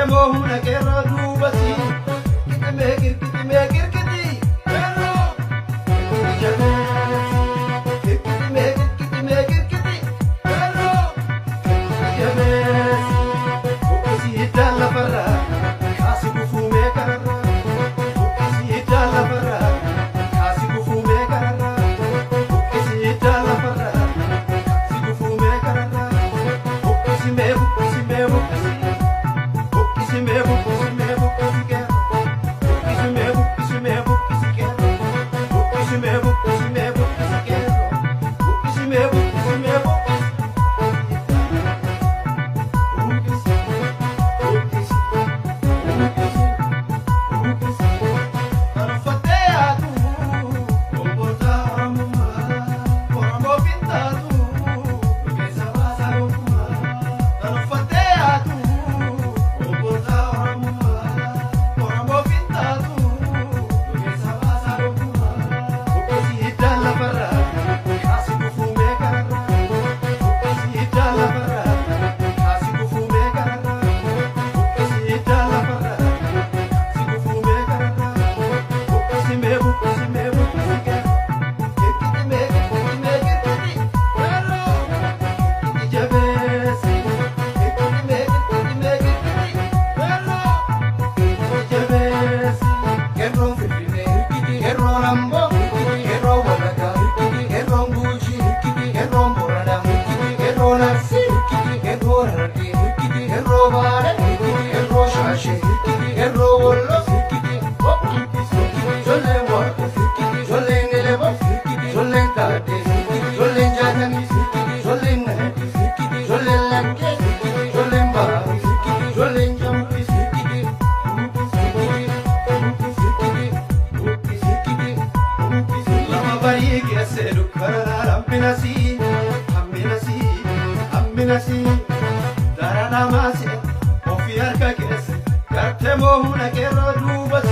Gartee moo humna qeerroo duubasi. Qiximee qirqiximee qirqixi. Qeerroo. Qirqixi jabeessi. Qirqiximee qirqiximee qirqixi. Qeerroo. Qirqixi jabeessi. Buqqisi hiddaa lafarraa. Kaasi gufuu mee kararraa. Buqqisi hiddaa lafarraa. Kaasi gufuu mee kararraa. Buqqisi hiddaa lafarraa. Kaasi gufuu mee kararraa. Buqqisi mee buqqisi mee buqqisi. Buqqisi mee buqqisi mee buqqisi qeerroo. Buqqisi mee buqqisi mee buqqisi qeerroo. Buqqisi mee buqqisi mee buqqisi qeerroo. Buqqisi mee buqqisi mee buqqisi. Buqqisi buqqisi buqqisi buqqisi. Kan uffattee yaatu gomboota Oromummaa. Oromoof hin taatu keessa baasaa gonkumaa. Kan uffattee yaatu gomboota Oromummaa. Oromoof hin taatu keessa baasaa gonkumaa. Buqqisi hiddaa lafarraa kaasi gufuu mee kararraa. Buqqisi hiddaa lafarraa kaasi gufuu mee kararraa. Buqqisi hiddaa lafarraa kaasi gufuu mee kararraa. Buqqisi mee buqqisi mee buqqisi qeerroo. Qirqixi mee qirqixi mee qirqixi qeerroo. Qirqixi jabeessi. Qirqixi mee qirqixi mee qirqixi qeerroo. Qirqixi jabeessi. Qeerroon Finfinnee, qeerroon Amboo, qeerroon Wallaggaa, qeerroon Guujii, qeerroon Booranaa, qeerroon Arsii, qeerroon Harargee, qeerroo Baalee, qeerroo Shaashee, qeerroo Walloo, ijoolleen Waaqoo, ijoolleen Elemoo, ijoolleen Taaddee, ijoolleen Jaatanii, ijoolleen Nadhii, ijoolleen Lakkee, ijoolleen Baaroo, ijoolleen Jamaa. Lama barii keessee dukkanarraa hamminasii, hamminasii, hamminasii. Dara namaa see ofii harka keesse gartee moo humna qeerroo duubasi.